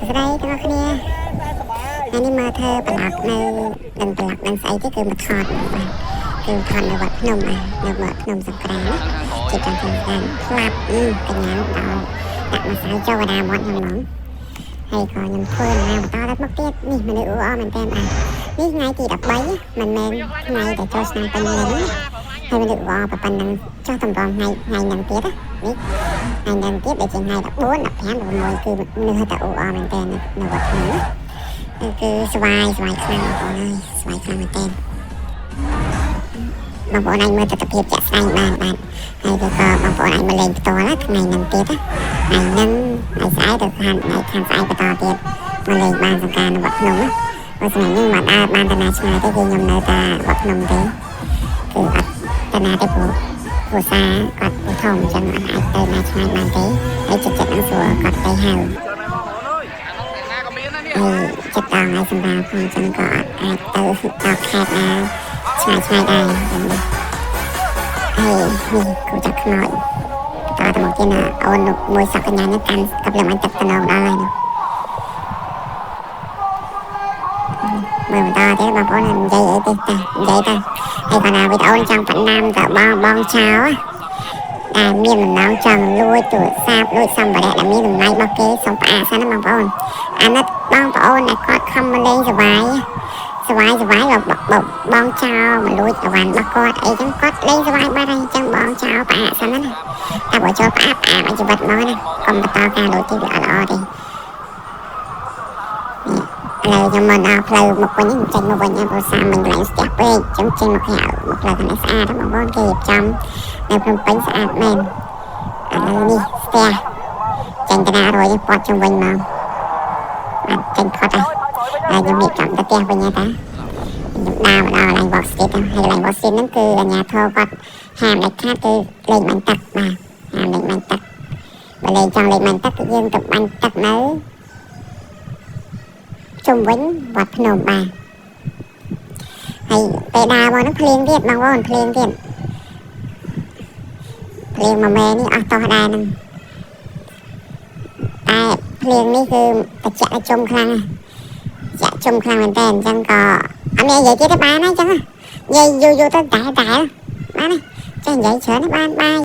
សួស្តីទាំងអស់គ្នាថ្ងៃនេះមកធ្វើប្លុកនៅដឹងប្លុកដឹងស្អីទេគឺមកថតបាទគឺថតនៅវត្តភ្នំបាទនៅវត្តភ្នំសង្ក្រានជាចង់ធ្វើការផ្លាប់កញ្ញាដល់ដាក់ម្សៅចូលកដាមាត់ខ្ញុំហ្មងហើយក៏ខ្ញុំធ្វើដំណើរបន្តទៅមុខទៀតនេះមនុស្សអ៊ូអរមែនតើបាទនេះថ្ងៃទី13មិនមែនថ្ងៃដែលចូលឆ្នាំពេញលេញហើយមនុស្សអ៊ូអរប៉ុណ្ណឹងចុះតម្រងថ្ងៃថ្ងៃហ្នឹងទៀតណានេះថ្ងៃហ្នឹងទៀតដែលជាថ្ងៃ14 15 16គឺមនុស្សតែអ៊ូអរមែនតើនៅវត្តភ្នំណាគឺស្វាយស្វាយខ្លាំងបងប្អូនអើយស្វាយខ្លាំងមែនតើបងប្អូនអាចមើលទស្សនភាពជាក់ស្ដែងបានបាទហើយក៏បងប្អូនអាចមកលេងផ្ទាល់ថ្ងៃហ្នឹងទៀតណាថ្ងៃហ្នឹងថ្ងៃស្អែកទៅខាងថ្ងៃខាងស្អែកបន្តទៀតមកលេងបានសង្ការនៅវត្តភ្នំណាបើថ្ងៃនេះមកដើរបានតាណាឆ្ងាយទេគឺខ្ញុំនៅតែវត្តភ្នំទេគឺអត់តាណាទេព្រោះគ្រួសារគាត់ពូធំអញ្ចឹងអត់អាចទៅណាឆ្ងាយបានទេហើយចិត្តចិត្តហ្នឹងស្រួលគាត់ទៅហៅហើយចិត្តដល់ថ្ងៃសម្រាប់ផងអញ្ចឹងក៏អត់អាចទៅដល់ខេត្តណាឆ្ងាយឆ្ងាយដែរនេះហើយនេះគ្រូចាប់ខ្មោចបន្តទៅមកទៀតណាអូនមួយសក់កញ្ញានេះកាន់កប្លឹងអញទឹកតំណងដល់ហើយនោះមើលបន្តទៀតបងប្អូននិយាយអីទេតានិយាយទៅហើយគាត់ថាវីដេអូចង់បណ្ដាំទៅបងបងចោលដែលមានបំណងចង់លួចទូរស័ព្ទលួចសម្ភារៈដែលមានតម្លៃរបស់គេសូមផ្អាកសិនណាបងប្អូនអាណិតបងប្អូនដែលគាត់ខំមកលេងសប្បាយសប្បាយសប្បាយបងចោលមកលួចអវ៉ាន់របស់គាត់អីចឹងគាត់លេងសប្បាយបាត់ហើយចឹងបងចោលផ្អាកសិនណាតែបើចូលផ្អាកផ្អាកឲ្យជីវិតមកណាកុំបន្តការលួចទេវាអត់ល្អទេឥឡូវខ្ញុំមកដល់ផ្លូវមកវិញចេញមកវិញព្រោះសាមិញកន្លែងស្ទះពេកចឹងចេញមកក្រៅមកផ្លូវខាងនេះស្អាតបងប្អូនគេរៀបចំនៅភ្នំពេញស្អាតមែនឥឡូវនេះស្ទះចេញតាណារួយពាត់ជុំវិញមកបាទចេញផុតហើយហើយខ្ញុំរៀបចំទៅផ្ទះវិញហើយតាខ្ញុំដើរមកដល់កន្លែង Walk Street ហើយកន្លែង Walk Street ហ្នឹងគឺអាជ្ញាធរគាត់ហាមដាច់ខាតគឺលេងបាញ់ទឹកបាទហាមលេងបាញ់ទឹកបើលេងចង់លេងបាញ់ទឹកគឺយើងទៅបាញ់ទឹកនៅជុំវិញវត្តភ្នំបាទហើយពេលដើរមកហ្នឹងភ្លៀងទៀតបងប្អូនភ្លៀងទៀតភ្លៀងមួយមេនេះអស់តោះដែរហ្នឹងតែភ្លៀងនេះគឺត្រជាក់ជុំខ្លាំងចាក់ជុំខ្លាំងមែនតើអញ្ចឹងក៏អត់មាននិយាយទៀតទេបានហើយអញ្ចឹងនិយាយយូរយូរទៅតែតែបានហើយចេះនិយាយច្រើនបានបាយ។